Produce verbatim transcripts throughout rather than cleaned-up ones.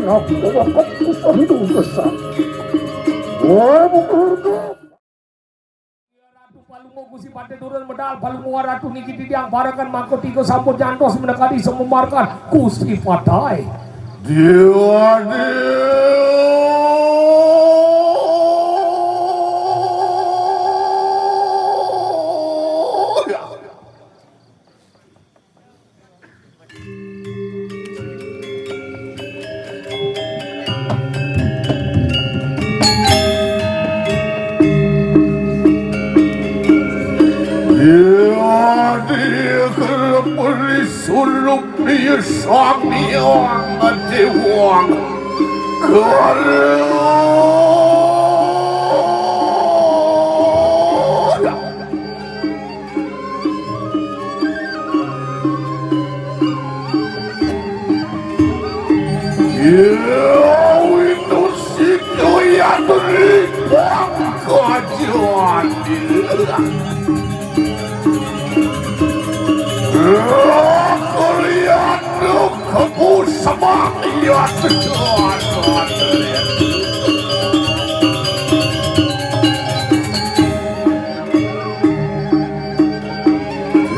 Aku akan kusah dosa. Wah, Ratu Palungguh Gusti Patih turun medal, Palungguh Ratu niki titiang parekan mangko tiga sampun nyantos menekadi sememarkan Gusti Patih. Dia, dia. Iya, dia kena beri suruh dia sang yang dewang. Kerana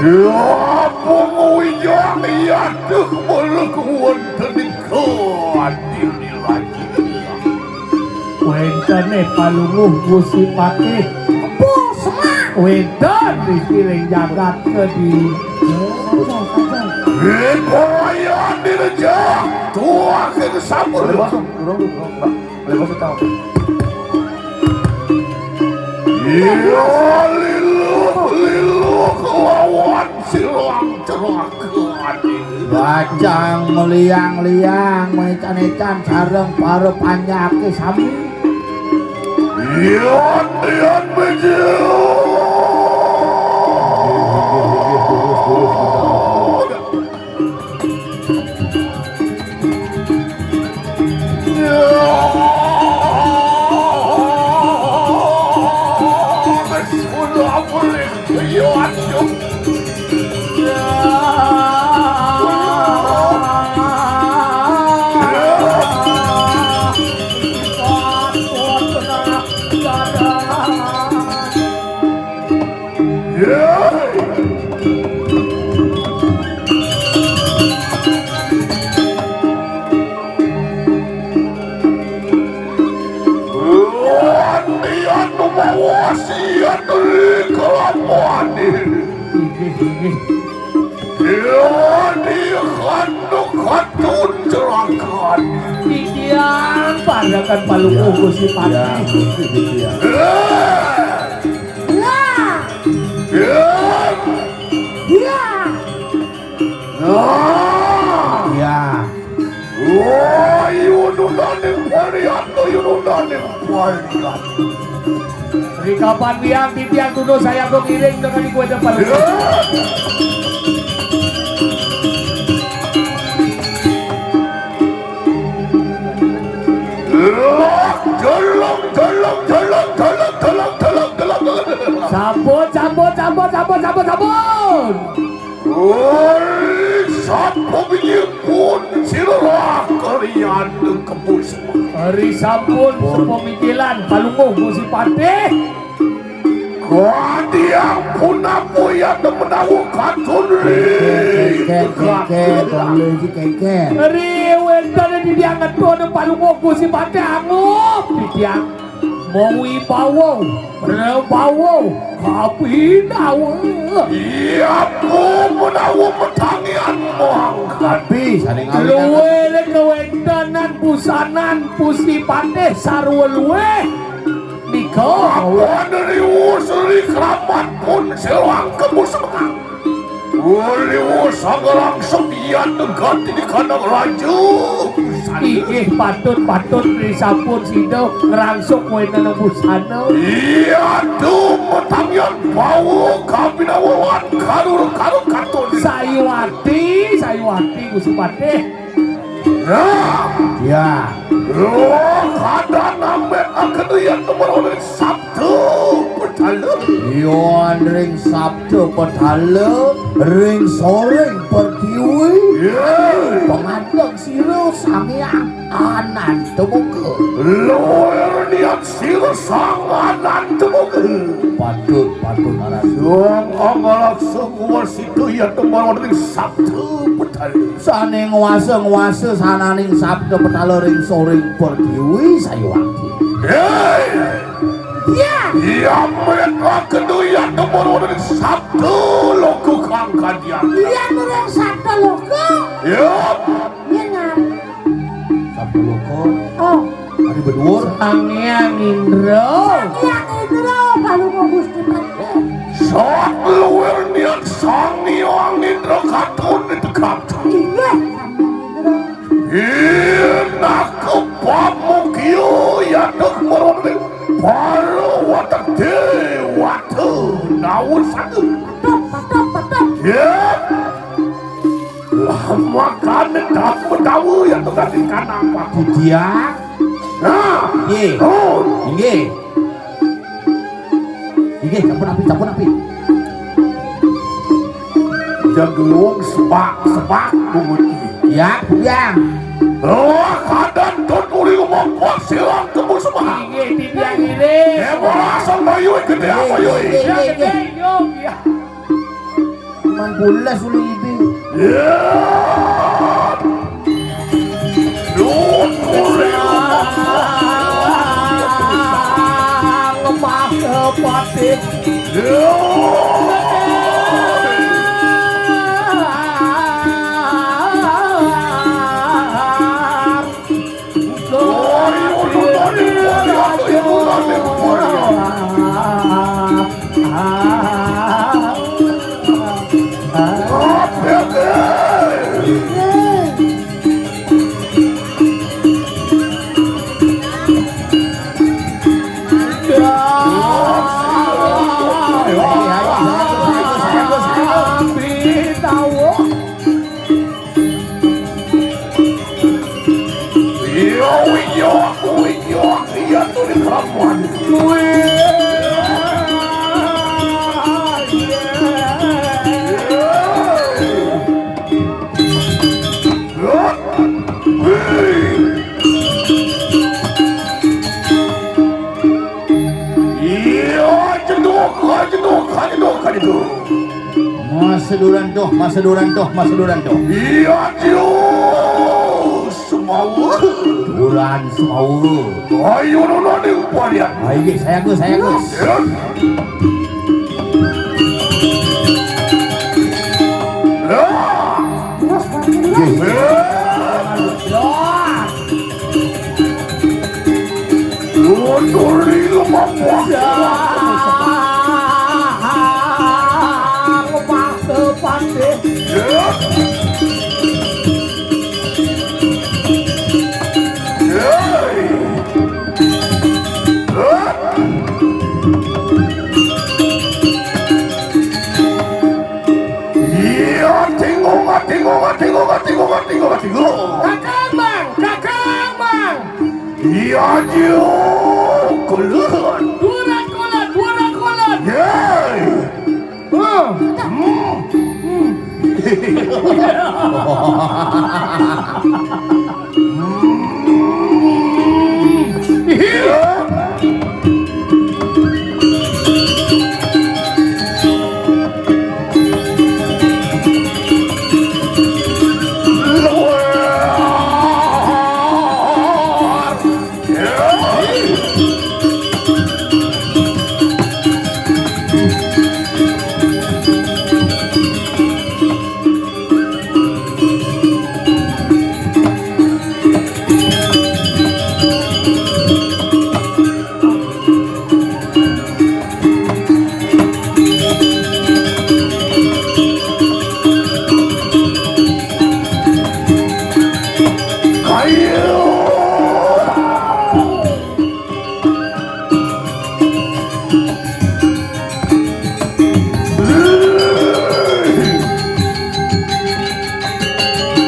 Ya, penguyang ya deh melek wonten ing kadiri lagi. Wénten ing Palungguh Gusti Patih. Bos, Mak. Wénten ing jagat kediri. Ing kaya direja, tuah ing sampun. Boleh masuk, durung, durung, Pak. Boleh masuk, Pak. Iya, liluh, liluh, lawan silang ceraka. Bajang meliang-liang, mecan-ecan sareng para panjaké sami. Iya, iya, bejo. Inggih, inggih. Iya, dia kandung kandung celakan. Titiang parekan Palungguh Gusti Patih. Ya, Gusti, titiang. Eh! Ya. Ya. Ya. Nah. Ya. Wah, yununane pariato, yununane pariato. Rikapan biang titiang tuduh saya go ngiring dengan iku ada palu. Ya. Sampun, sampun, sampun, sampun, sampun, sampun. Oi, sampun pun sira kalian kebus. Ari sampun sepemikilan Palungguh Gusti Patih. Kadiang punapa ya menawa katun ri. Kengker, kengker, kengker, tolong si kengker. Ri wénten di dia ngetun Palungguh Gusti Patih angup di dia. Mawibawa, prabawa, kabinawa. Iya, menawa petangian mangkat. Tapi, saning awit. Luwih kawéntenan busanan Gusti Patih sarwa luwih. Nika. Apa riwus ri kramat pun sewang kebus mengang. Riwus sangalang sepian negati di kandang raja. Inggih patut, patut ri sampun sida ngrangsuk wénten busana. Iya, tu petamian bawa kami nawawan karur-karur katun. Sayuwati, Sayuwati Gusti Patih. Ya. Ya. Loh, kada nambah akan iya temen oleh Sabtu Petala. Iya, ring Sabtu Petala, ring soring pertiwi. Ya. Penganteng Sira Sang Hyang Anantaboga. Luwih niat sira Sang Anantaboga. Patut, patut, Aran. Sang Anggalaksa nguwasita yata mara wonten ing Sabda Petala. Sané nguwasa-nguwasa sananing Sabda Petala ring soring pertiwi sayuwakti. Héi! Iya. Iya, mreta keduyat kemurun sabda loka kang kadian. Iya, murung sabda loka. Iya. Iya, ngar. Sabda loka. Oh. Ari beduur. Sang Hyang Indra. Sang Hyang Indra, Palungguh Gusti Patih. Sat luwih niat Sang Hyang Indra katon ditekap. Iya, Sang Hyang Indra. Pinaka pamugya yaduk maroning para watek dewata nawasana. Patut, patut, patut. Ya. Lah makane tak betawa ya tu tadi kanapa? Didiang. Nah. Nggih. Oh. Nggih. Inggih, sampun apik, sampun apik. Jagelung sepak, sepak, bungut. Ya, Bujang. Wah, kadan tuturi mongkos silang kemu sepak. Inggih, titiang ngiring. Eh, bola asal bayu, gede apa, yoi? Inggih, inggih, inggih. Cuman bolas uling ibi. Ya. Lemah kepatih. Iya, iya, iya, tuh di keramuan. Iya, jeduk, jeduk, jeduk, jeduk. Masa duran tuh, masa duran tuh, masa duran tuh. Iya, Diu. Semawa. Duran Semawa. Ayo, nona di upah dia. Ayo, saya Gus, saya Gus. Ya. Ya. Terus, Pak, terus. Ya. Nuturi lumampak. Sang Pasupati. Iya, tinggung, tinggung, tinggung, tinggung, tinggung, tinggung. Kakang, Bang, Kakang, Bang. Iya, Jiu. Kulun. Duran kulun, duran kulun. Yeay. Hmm. Hmm.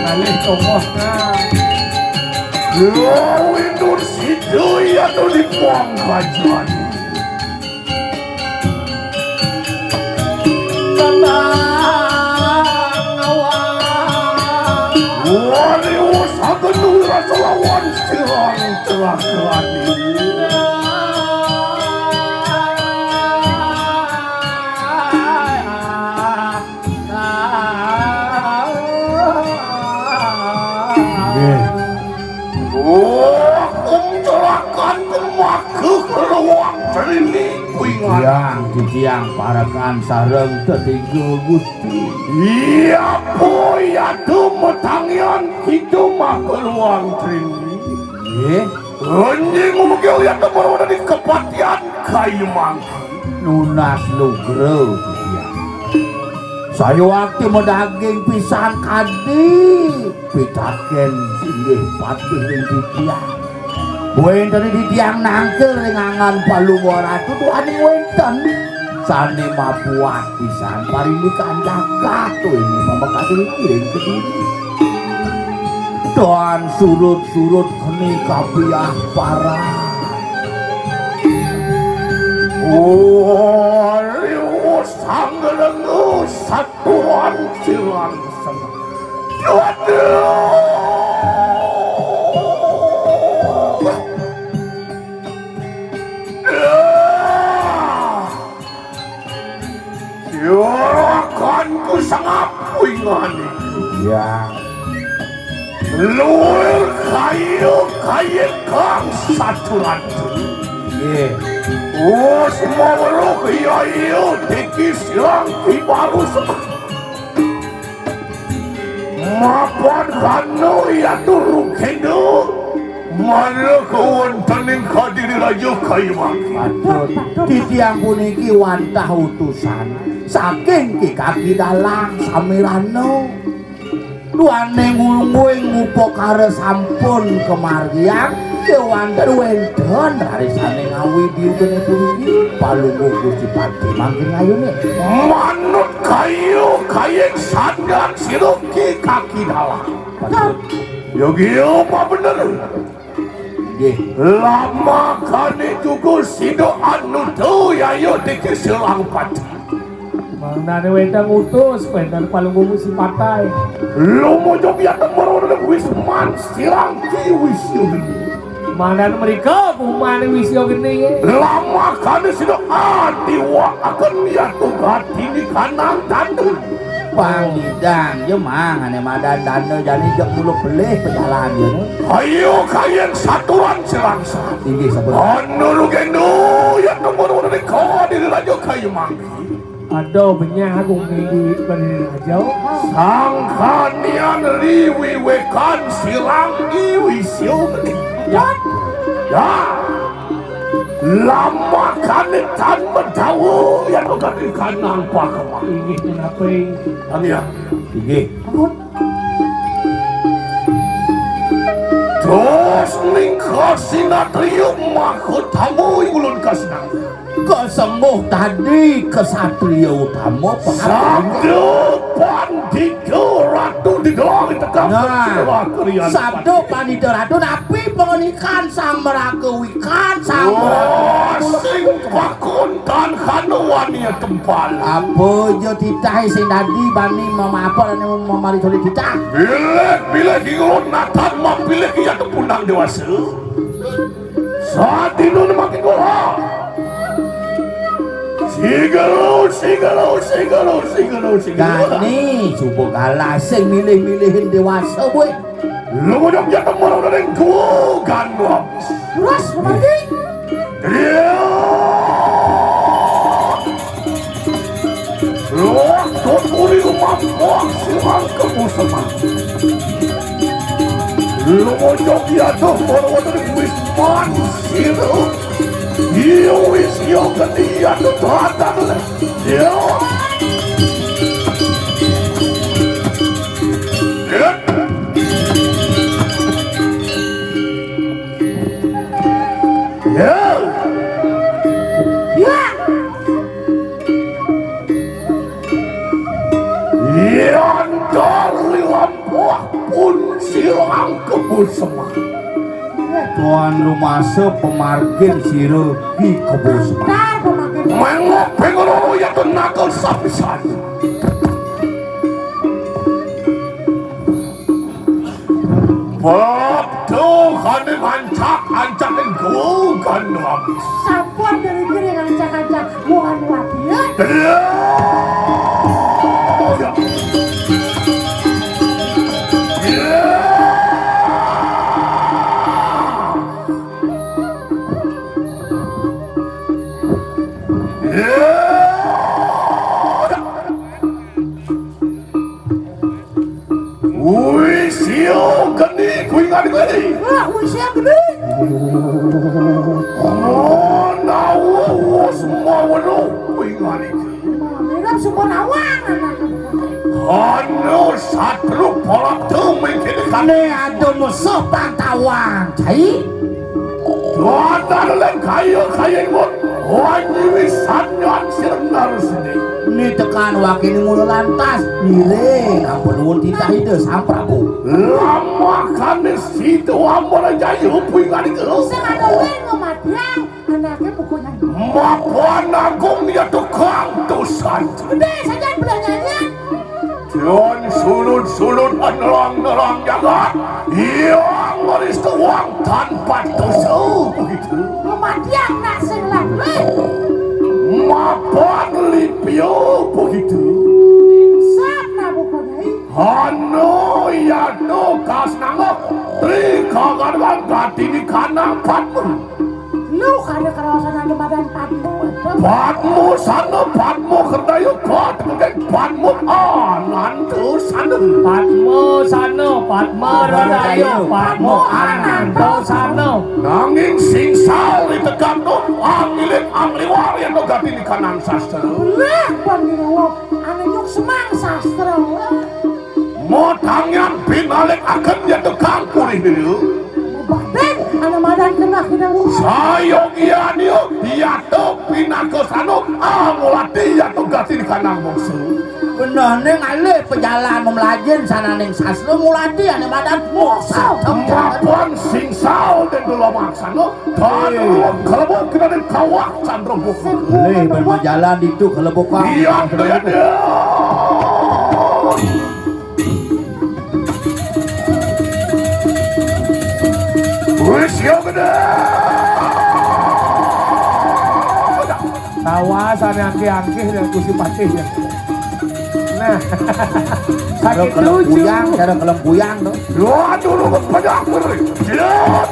Ngalih tokoh, nah. Yo, itu si Joy atau di Pangkajan. Tatang awak. Wani usah Silang telaga. Nggih. Oh, kuncelakan kemaku keluang trini kuingat. Tiang, titiang parekan sareng tetiga Gusti. Iya, po, iya, tu metangian kita makeluang trini. Nggih. Enjing mugi uyat temurun di kepatian kayu mangki. Nunas lugra titiang. Sayuwakti medaging pisan kadi pitaken singgih patih ring titiang. Wénten titiang nangkil ring angan Palungguh Ratu duaning wénten sané mabuat pisan parindikan jagat ini mamekasing ring Kediri. Tuan surut-surut keni kapiah parah. Waliwu sanggelengu satuan silang seneng. Waduh. Juragan ku sangap wingani. Ya. Luwih kayu kayu kang saturan. Nggih. Wis maweruh ya iya diki silang kibaru semak. Mapan kanu ya turu kendo. Mana kawontening kadiri raja kayuwang. Patut. Titiang puniki wantah utusan saking Ki Kaki Dalang Samirana. Duaning ulungguing upakara sampun kamargiang, kéwanten wénten rarisane ngawi diudene puniki. Palungguh Gusti Patih mangkin ngayune. Manut kayu kayek sandan sira Ki Kaki Dalang. Patut. Yogi apa bener? Nggih. Lamakane juga sida anuta yaya diki silang pati. Mangdane wénten ngutus, wénten palungguh si patai. Lumujung ya temurun wisman silang ki wisyo ini. Mangdane mrika pumane wisyo geni. Lamakane sida adiwa akan ya tugatini kanang tandun. Pangidang ya mang ane madan dana jani jek mulu pelih pejalan ya. Ayo kayen saturan serangsa. Inggih sampun. Anu lugendo ya temurun nika di raja kayu mangki. Ada benyah aku minggu beri raja. Sangkanian liwi wekan silang iwi siung. Ya. Ya. Lama kane tan bedawa ya kok kanang pakemah. Inggih kenapa? Tania. Inggih. Dos ningkar sinatria mahutama ulun kasinang. Kesengguh tadi kesatria utama. Sabda pandita ratu di dalam tekap. Nah, sabda pandita ratu napi pengenikan sang meraga wikan sang meraga. Sing pakon tan kanu wani tempal. Apa ja titah sing dadi bani mama apa lan memari sulit titah. Bilih-bilih ingkang natan mapilih iya punang dewasa. Saat ini makin gola. Sigalo, sigalo, sigalo, sigalo, sigalo. Dani, coba kalah sing milih-milihin dewasa, boy. Lumujung ya temurun ning gua gandum. Terus, Bupati? Iya. Waktu kuri rumah silang kemu semang. Lumujung ya temurun ning wisman siru. Iya wis ya gede ya tuh. Ya. Ya. Ya. Ya. Yantar liwampuh pun silang kebun semak. Tuan rumasa pemargin sira ki kebun semak. Dar pemargin. Mengok pengeroyok nakal sapisan. Bab tuh Kane ngancak-ancakin gogan habis. Sampun dari kiri ngancak-ancak, mohon wapi ya. Wih, sio geni kuwi ngadi geni. Wah, wih, sio geni. Mana wus mawelo kuwi ngadi. Mirip suku nawang anak. Anu satru pola tu mengkini kane ado musuh pantawang, cai. Tuan anu leng kaya kaya ngut. Wani wisan nyan sirnar sini. Ni tekan wakini mula lantas. Nire, ampun nuwun titah Ida Sang Prabu. Lama kane situ amala jayu puing kali ke. Sing ada wen ngematiang, anaknya pokoknya. Mapan agung dia tukang dosan. Gede saja belah nyanyian. Tuan sulut-sulut nelang-nelang jagat. Yang maris tuang tanpa dosa begitu. Kematian nak sing lagi. Mapan lipio begitu. Sap nak pokoknya. Anu ya tugas nangok. Tri kagarwan gati di kanang patmu. Lu kada karawasan anu badan Padmu. Padmu sana, Padmu kerdayu, kot mungkin Padmu anantu sana. Padmu sana, Padmu radayu, Padmu anantu sana. Nanging singsal di tegap tu, angilit angliwar yang gati di kanang sastra. Lah, pandirawak, anu nyuk semang sastra. Motangan pinalik akan ya tukang purih dulu. Badan, ana madan kena kena. Sayogian yo, yato pinaka sanu, angulati yato gati di kanang bungsu. Benehne ngalih pejalan memlajin sananing sastra ngulati ane madan moksa. Mapan singsal den dulu maksana, dan kalebut kena den kawak sandro buku. Leh, bermajalan itu kalebut. Iya, iya, iya. Wis ya gede. Tawa sana angkih-angkih dan kursi patih ya. Nah, sakit lucu. Cara kelempuyang tuh. Waduh, lu banyak. Siap.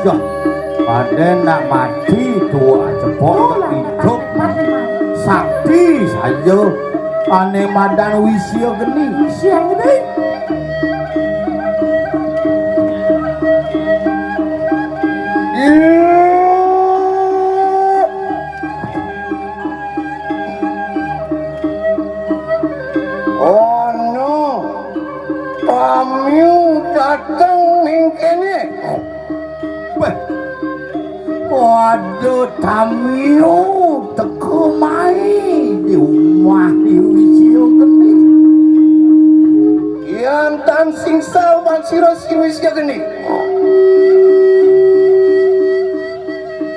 Yah, paden nak mati tua cepok idup. Sakti saja ane madan wisia geni. Wisia geni. Ana tamiu dateng ning kene. Weh, ada tamiu teka mai di umah Dewi Sia Geni. Yan tan singsa wan sira Dewi Sia Geni.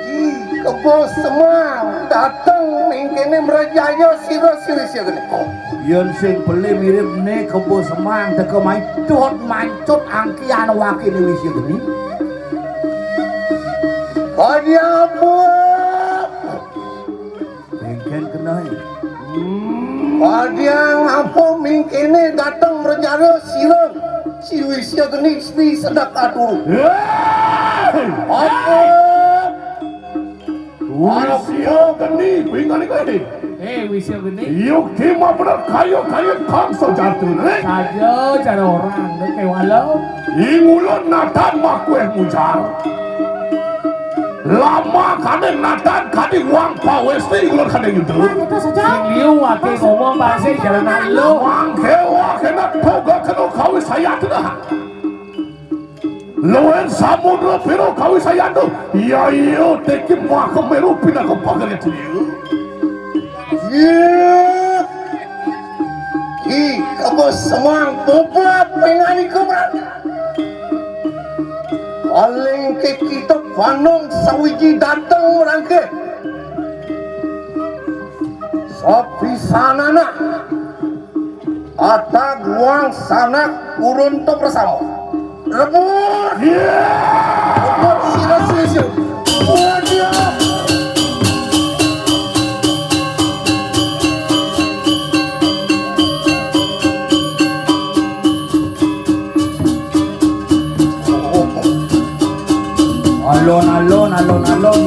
Di kebo semang dateng ning kene mrejaya sira Dewi Sia Geni. Yen sing beli mirip ne kebo semang teka mai dot mancut angkian wakil Dewi Sia Geni. Kaya apa? Bengken kenai. Kaya apa mingkene dateng mrejaya sira Wisya Geni, Sri Sedak Aturu. Héi! Apa? Wisya Geni, pingan iki. Eh, Wisya Geni. Yuk, ki mah bener kayu-kayu kang sejatine. Saja cara orang, dek kewala. Ing ulun natan makueh mujar. Lama kadé natan kadé wang pawesti ulun kadé gitu. Wah, itu saja. Sing liu wake ngomong bahasa jalan lo. Wang kewa kena toga kena kawis sayat dah. Luwih samudra pira kawisayan tu? Ya iya, teki mah kemeru pinaka pagernya tu. Iya. Ki, apa semang bobot penganika, Brat? Paling ke kita panong sawiji dateng merangke. Sapisanana. Atag wang sanak urun to bersama. Rebut! Rebut sila sila sila. Waduh! Alon, alon, alon, alon.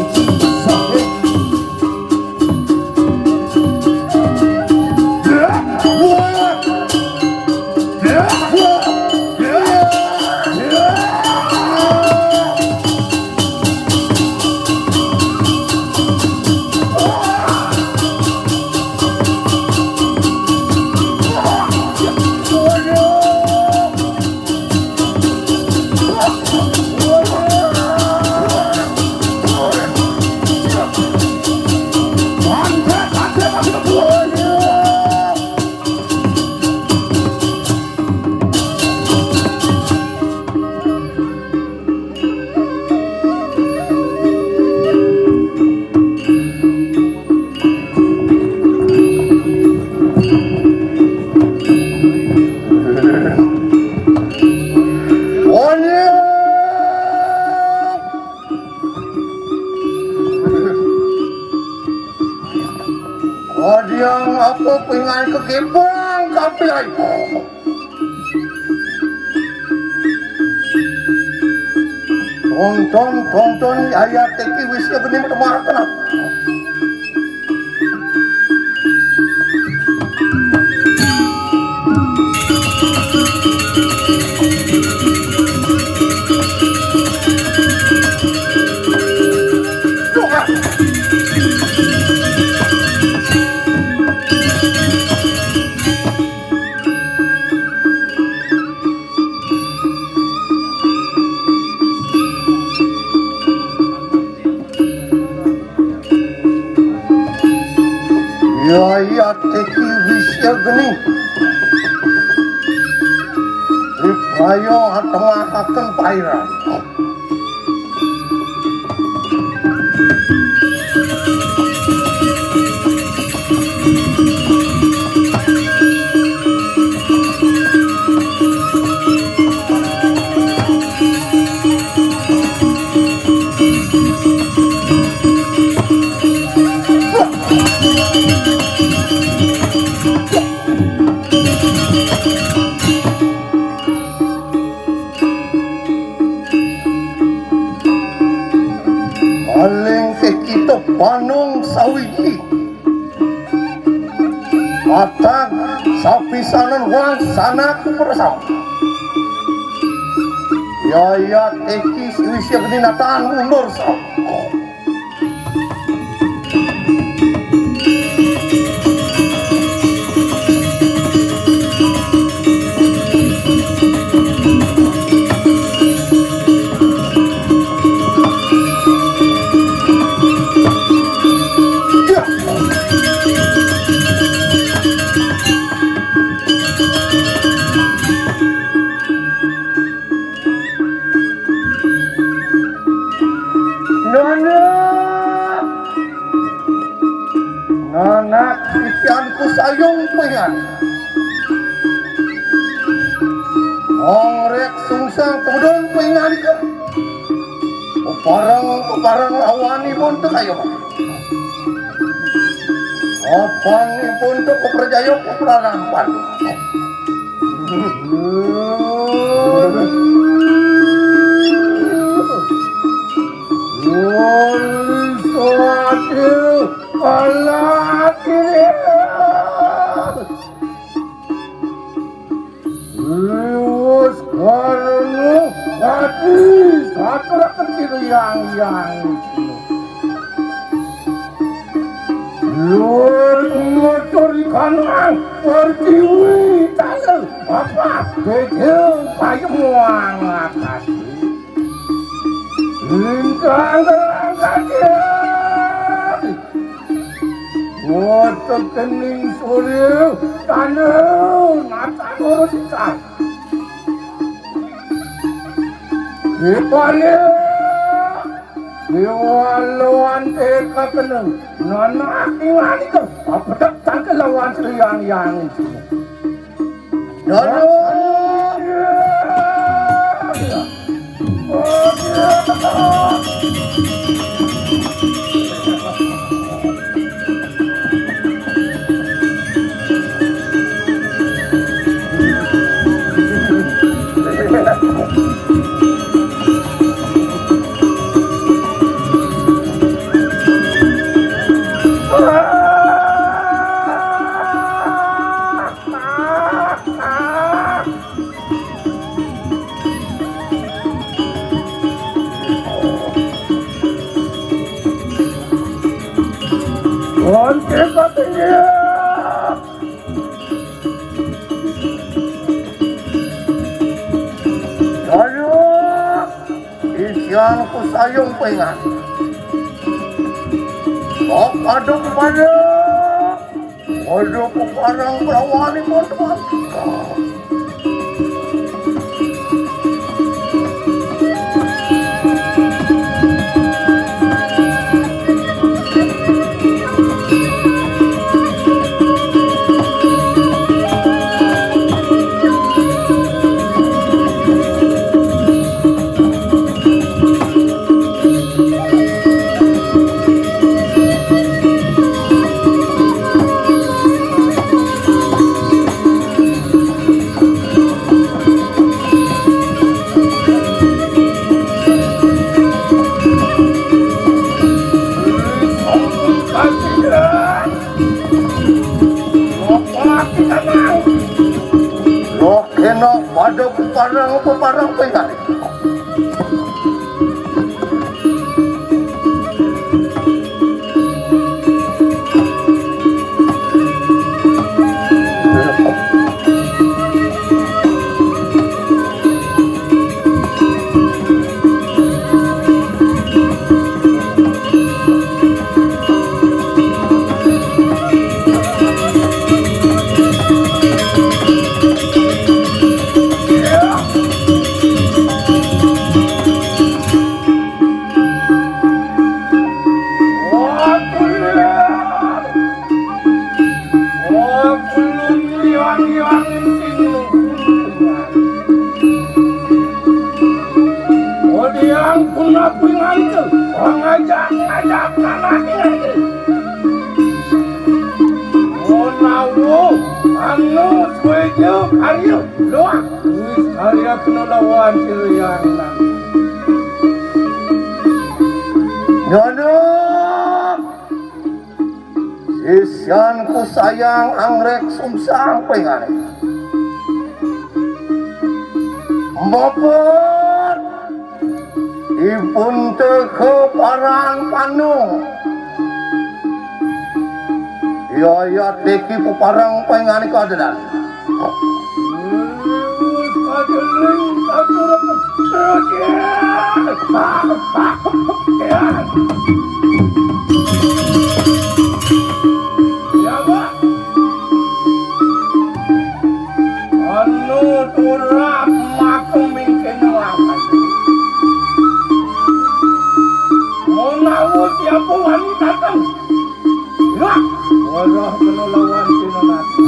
Kadiang apa pingan kekepang kapirai. Tonton, tonton, ayat teki wis ya benih temarkan. Ya, ya, teki wis ya geni. Ripaya atengahaken pairan. Paling ke kita panung sawiji. Matang sapisanan wang sanak kumersam. Yayat eki siwisi beninatan mundur sam. Nana, nana, titianku sayung pengan. Ong rek sungsang pudun pengan ika. Peparang, peparang lawan ibun tu kayu. Apang ibun tu kepercaya keperarahan. Wali Suwati kalah kiri. Liwus karena hati saturaken siriang-yang. Luwur ngeturi kanang pertiwi taler apa bejeng payemuang akasi. Lintang gerang kaget. Watekening surya tanah nata lurus ikan. Dipane dewa lawan teka keneng. Nana ingan itu. Apa tak tangke lawan siriang-yang itu? Dadah. Onte katanya. Ayo, isian ku sayung pengan. Kok aduk pada Aduh, peparang berawanipun, teman. Loh, kena pada peparang, peparang pengan. Odiang pun aku ngantuk, ngajak-ngajak anak ngantuk. Menawa anu suwejo karya doang. Wis karya kena lawan siriang nang. Nyono. Sisianku sayang anggrek sungsang pengane. Mboten. Ipun teka parang panu. Yaya teki peparang pengane kadenan. Ya, Pak. Anu turap maku mingkin lawan. Menawa siapa wani dateng. Irak. Wadah kena lawan Sinonata.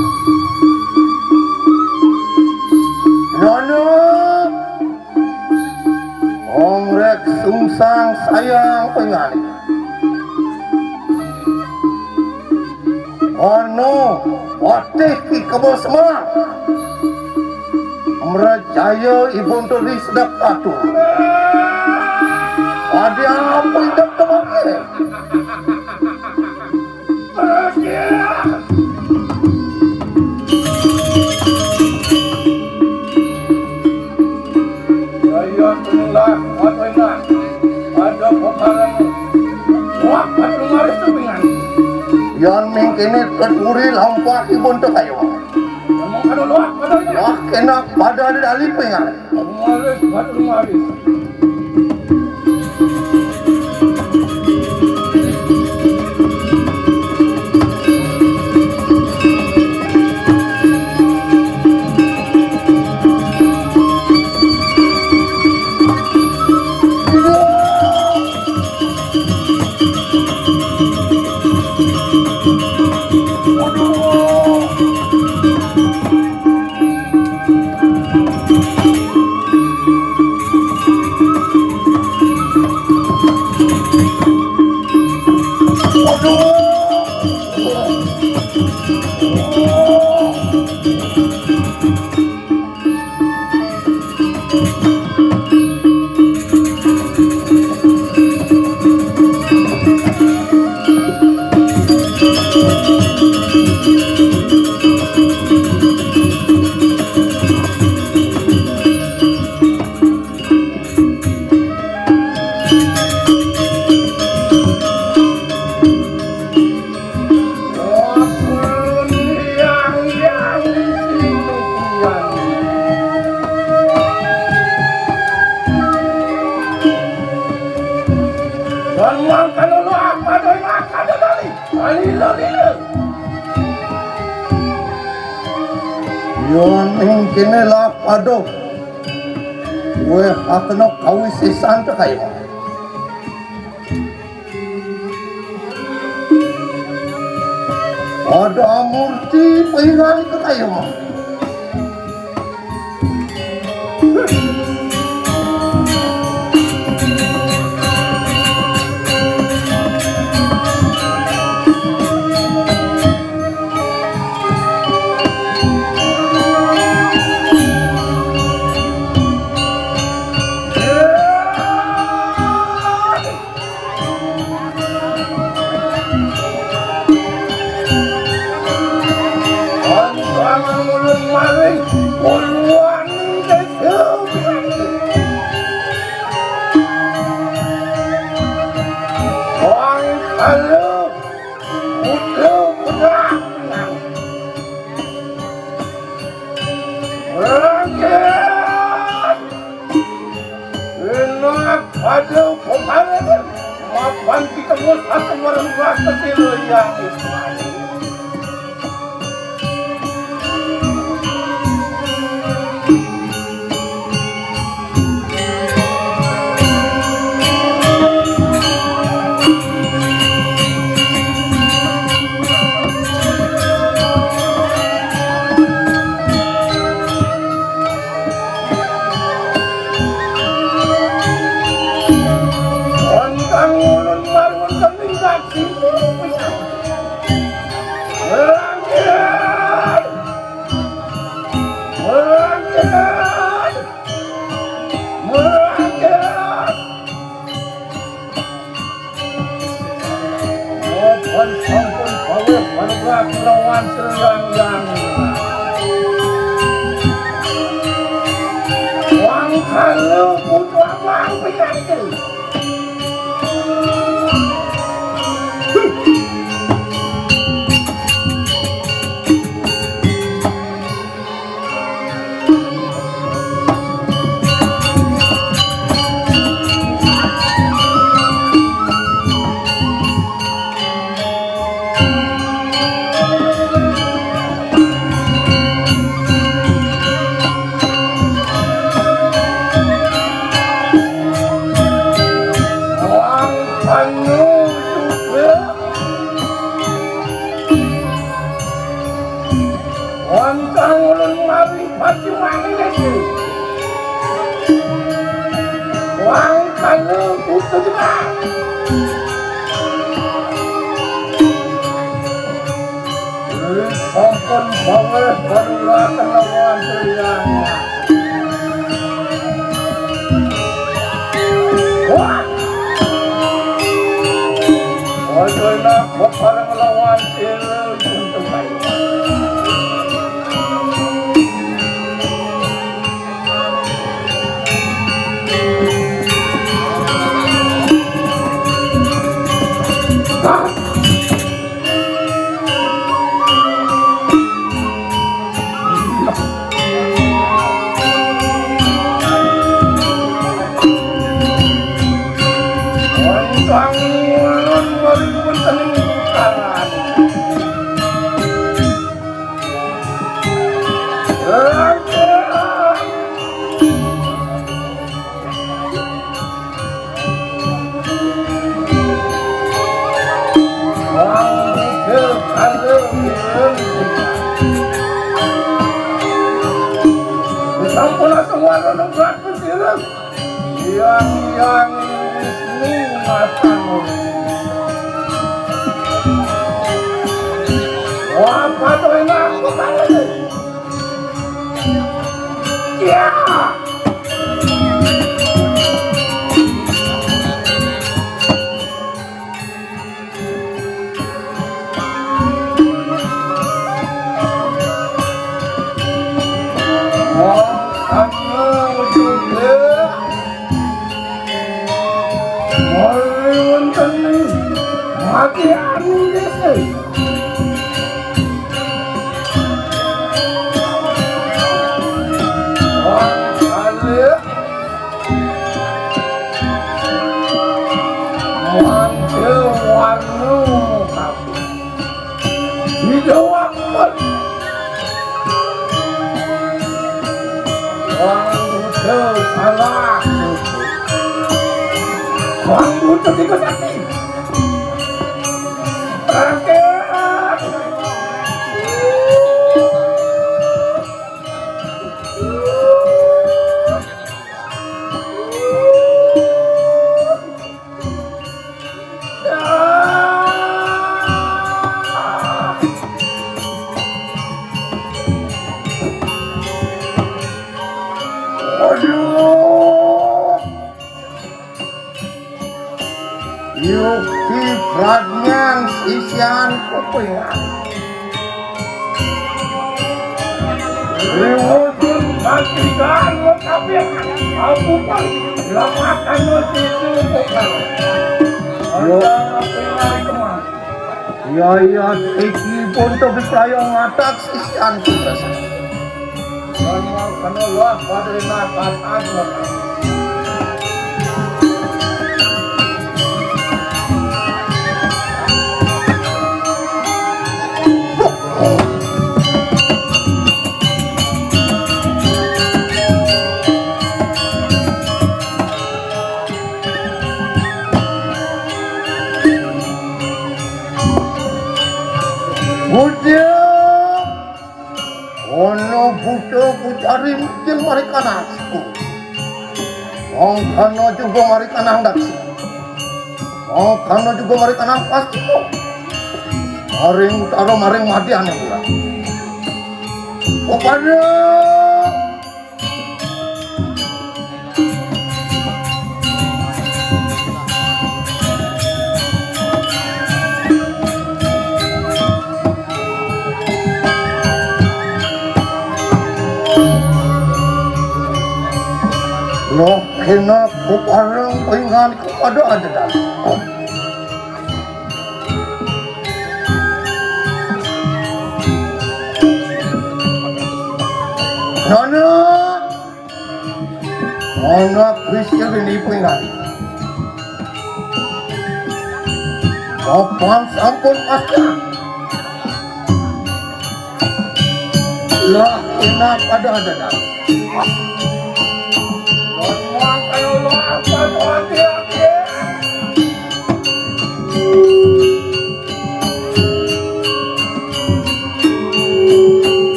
Nono. Ongrek sungsang sayang pengali. Ono, watih ki kebo semua. Prajaya Ibun Turi sedek atu. Adi apa idep temake? Jaya tengah, wadena. Ada pekaran. Wah, pada maris tepingan. Yan mingkene teturi lampah Ibun Tekayo. Ngomong kada luak, pada ini. Wah, kena pada ada dali pingan. Maris, pada maris. Yan mingkene lah pada. Weh, akena kawisesan Tekayo. Ada murti penggal Tekayo. Antangan ulun maring puluhan desa. Wang kalu putra-putra. Rakyat! Enak ada pembangunan. Mapan kita bos atau orang rasa sila yang Islam. Wantang ulun marwun kening daging. Merangkir! Merangkir! Merangkir! Mapan sampun paweh panugrah kelawan Sang Hyang. Wang kalu putu abang pinantu. Wang panuju. Wantang ulun mari pati mani niki. Wang kalu putu juga. Sampun paweh panugrah kelawan Sang Hyang. Kena bebareng lawan Siril Gunung Kayu. Sampun semua nang bagus ya. Yang yang Wisnu matan. Wah, patuh enak. Ya. Wah, anu juga. Wah, wonten mati anu gitu. Wah, ada. Manggil warna kabeh. Dijawab. Wong butuh salah. Wong butuh tikus sakti. Oke. Aduh. Yukti prajnang sisian kuping. Riwuhun pastikan kabeh aku pun lamatan situ. Yo. Iya, iya, iki pun to bisa yo ngatak sisian kita. Kano wah pada nakat aku. Bujang. Ono buta pucari mungkin mari kanang siku. Mongkana juga mari kanang daksi. Mongkana juga mari kanang pastiko. Maring utara maring madiane pura. Upaya. Loh, kena kuparang pengan kepada adedan. Nana. Anak Kristus ini pengan. Kapan sampun pasti? Lah, enak ada ada dah. Ngomong kalau lo apa tuh hati-hati.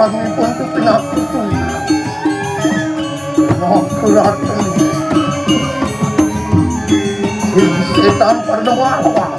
Pangipun pinakutu. Nah, keratun. Sing setan pada wawang.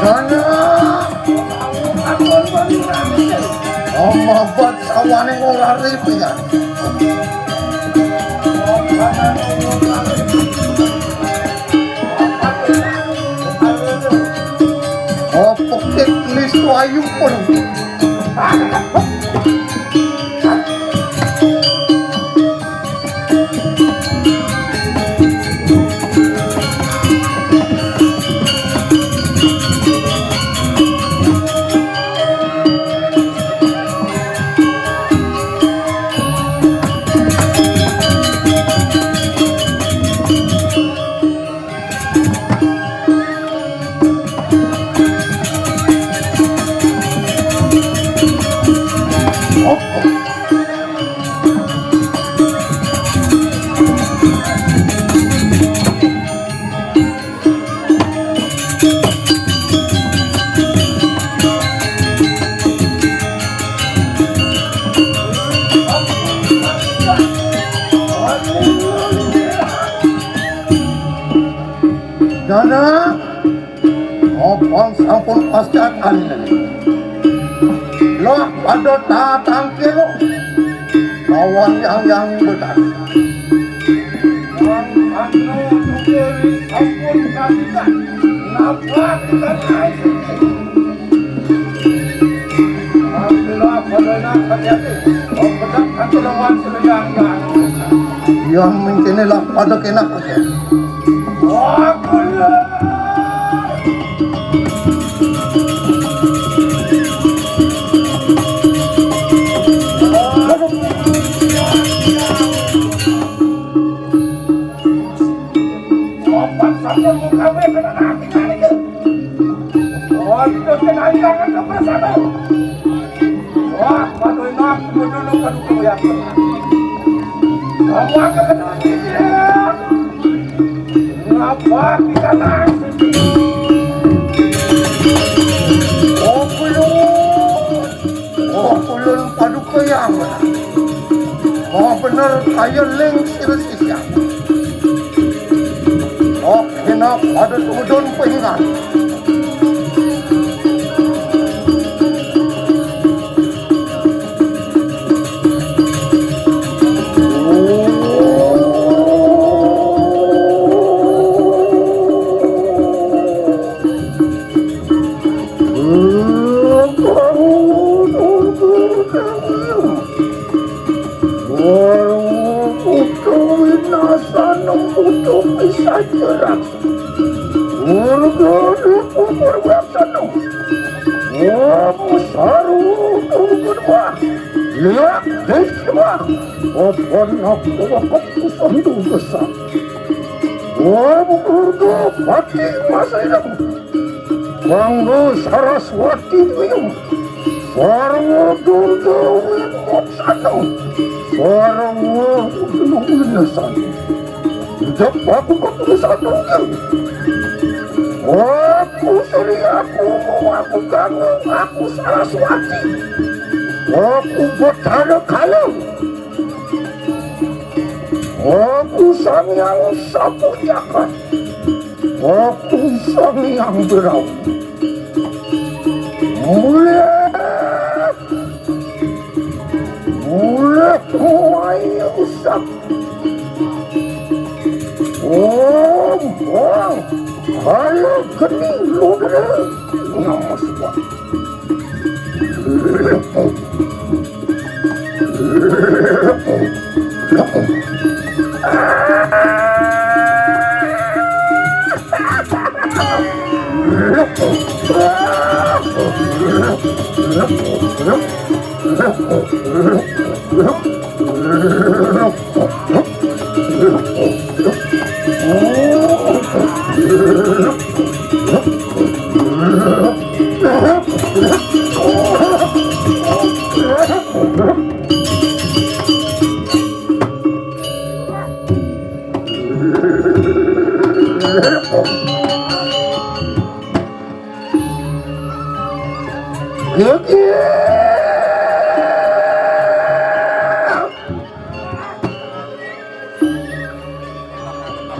Dana. Amabat sawane ora ripian. Apa kek listu ayu pun. Dana, obong sampun pascatan. Lah pada tatangkil lawan yang yang bekas. Wong anu duwe sampun kasihan. Napa kita naik? Alhamdulillah, pada enak hati-hati. Wong bedak nanti lawan selendang. Yang mungkin lah pada kena pakai. Wah, kuliah. Sopan sampun mukawe kena nang iki. Oh, itu kena ilangan ke persatu. Wah, padu enak, kudu lu kan kudu ya. Kamu akan kena cicil. Ngapa kita nang? Oh, kudu. Oh, ulun paduka yang. Oh, bener kaya ling sira sisya. Oh, kena pada tumedun pengan. Utawi nasanung utuh pisajerak. Urga dipun wasana. Om saru turun wah. Liak diswa. Apa nak waktu sandu besar. Om urga pati masayang. Kanggo Saraswati Dwima, Sarwa Durga Wimoksana, Sarwa Winasana. Jep aku keputusan dulu. Aku Sri, aku mau aku kanggo, aku Saraswati. Aku Betara Kala. Aku Sang Hyang Sapu Jagat. Aku Sang Hyang Berawi. Mulih. Mulih mayu sak. Om, om. Kalau geni lodra, nyawa suwa.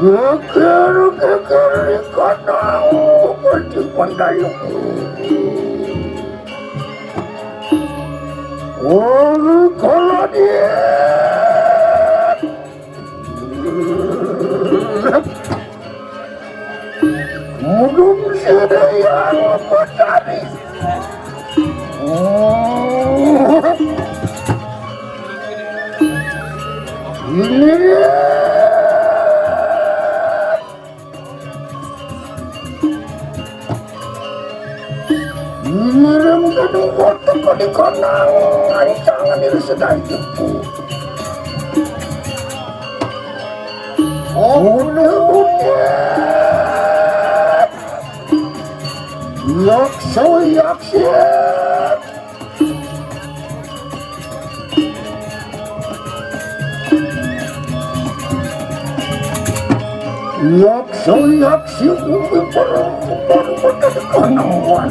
Geger, geger di kanang seperti pandai. Oh, kalau dia Mudum sida yang mencari. Ini dia. Ngirim gedung kotak di kanang, ancangan diri sedang tipu. Oh, udah, udah. Yaksa, yaksa. Yaksa, yaksa, umi perempuan pada kanawan.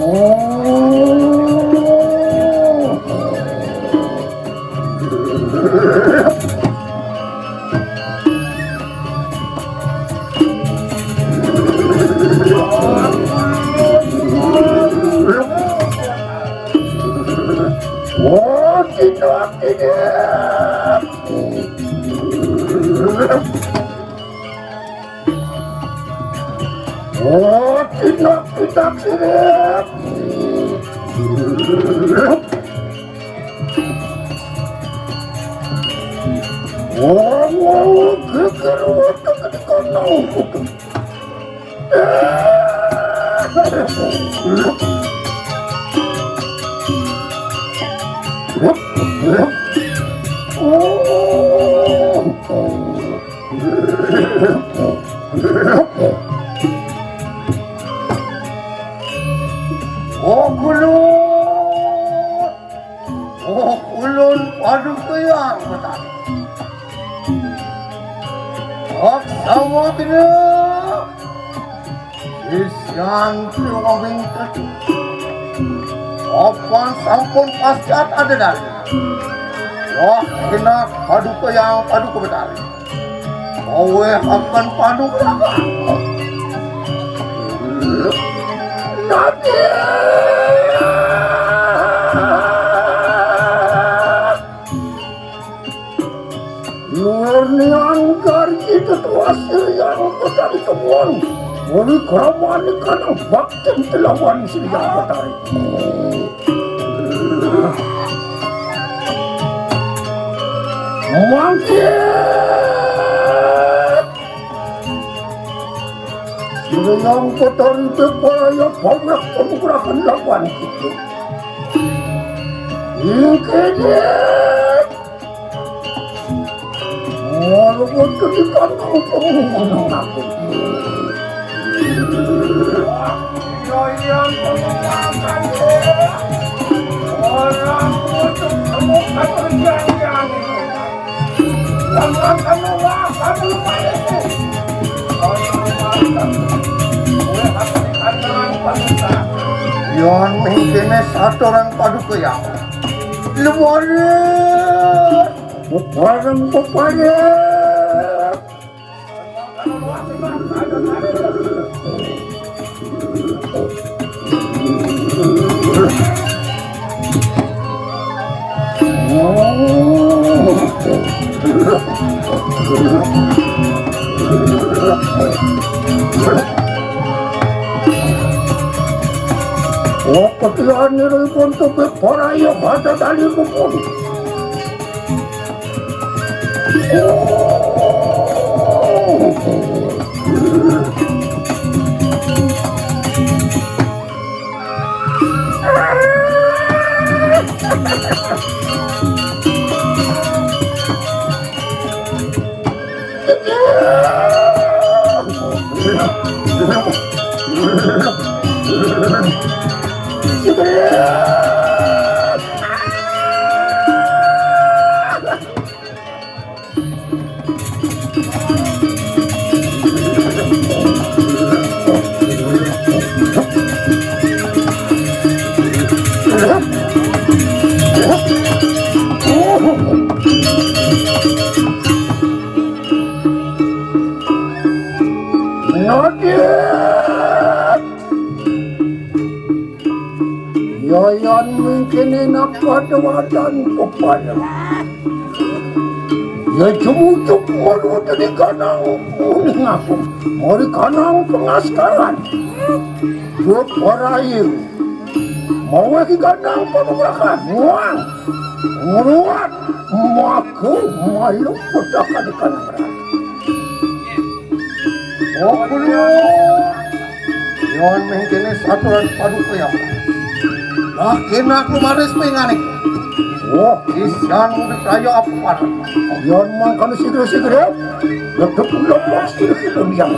Oh. Oh, tidak, tidak. Oh, tidak, tidak, tidak. Oh, oh, geger watak di kanang. Oh. Oh, kulun. Oh, kulun Paduka Hyang Betari. Hak sawatnya. Isyan Triwawing Ketu. Papan sampun pascat ada dari. Wah, kena Paduka Hyang Paduka Betari. Aweh akan panugrahan. Nadia. Murnian garji tetuasir yang betari temuan. Wali kerawan ikan baktin telawan siliang betari. Mangkin. Siliang betari teparaya pamrah panugrahan lawan kita. Ingkene. Walaupun ketika kau pengumuman aku. Yang pengumuman orang untuk semua pekerjaan yang sama-sama wah, sama lupa itu. Yang mungkin satu orang Paduka Hyang. Luar. Pepadang, pepadang. Waktu tiar niripun tubih para iya kata tali kupun. Nadyan! Yayan mungkin enak pada wadan kepala. Ya jemujug malu tadi kanang kuning aku. Mari kanang pengaskaran. Buat orang mau lagi kanang penugrakan. Wah, nguruat maku malu putakan di kanang. Oh, kulo. Yon mengkene saturan paduka ya. Lah, kena aku maris pengane. Wah, isan udah kaya apa? Yon mangkane sigre-sigre. Lebih pulang pasti itu yang.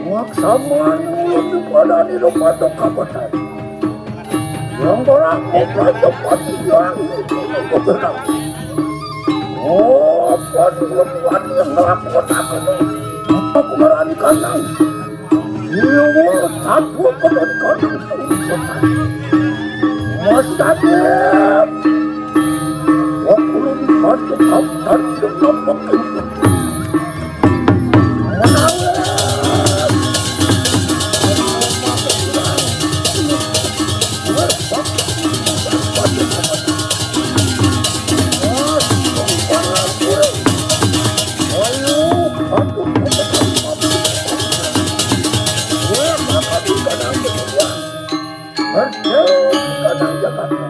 Laksamana ulun dipadani lumatuk kabatan. Yang berangkat raja pati yang bergerak. Oh, pati yang ngelakukan. Aku merani kandang. Iya, satu kena kandang. Mas Kadep. Wah, ulun dibantu kabatan yang nampak. Menang. Merdeka nang Jakarta.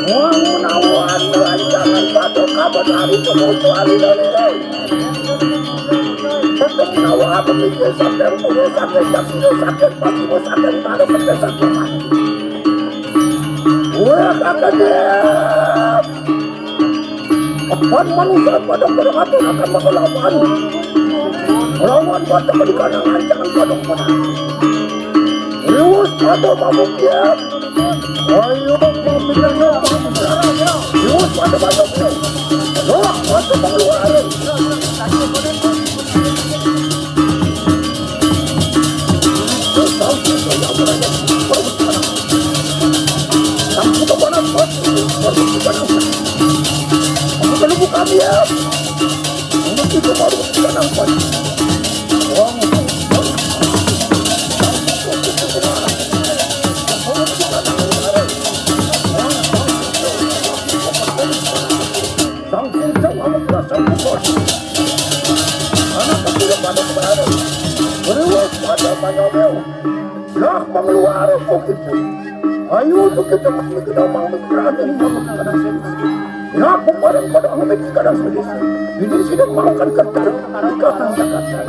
Wong menawa rancangan pada kabar hari pemutusan ini. Tetap menawa aku mikir sampai punya sampai saksi sampai pasti sampai pada sampai sampai mati. Wah, kakak dia. Apan manusia pada pada atur akan mengelawan. Lawan pada pada kanangan jangan pada pada. Riwus pada mabuk ya. Ayo, pemikiran. Riwus pada pada. Doa pada pengeluaran. Sang Puncak Amat Rasa Kuat. Anak kecil pada kemarin. Berlewat pada Manyameo. Lah, pengeluar kok gitu. Ayo, tuh kita mesti kita mau berani. Lah, kemarin pada Amerika dan Indonesia. Ini sudah melakukan kerja. Kita akan katakan.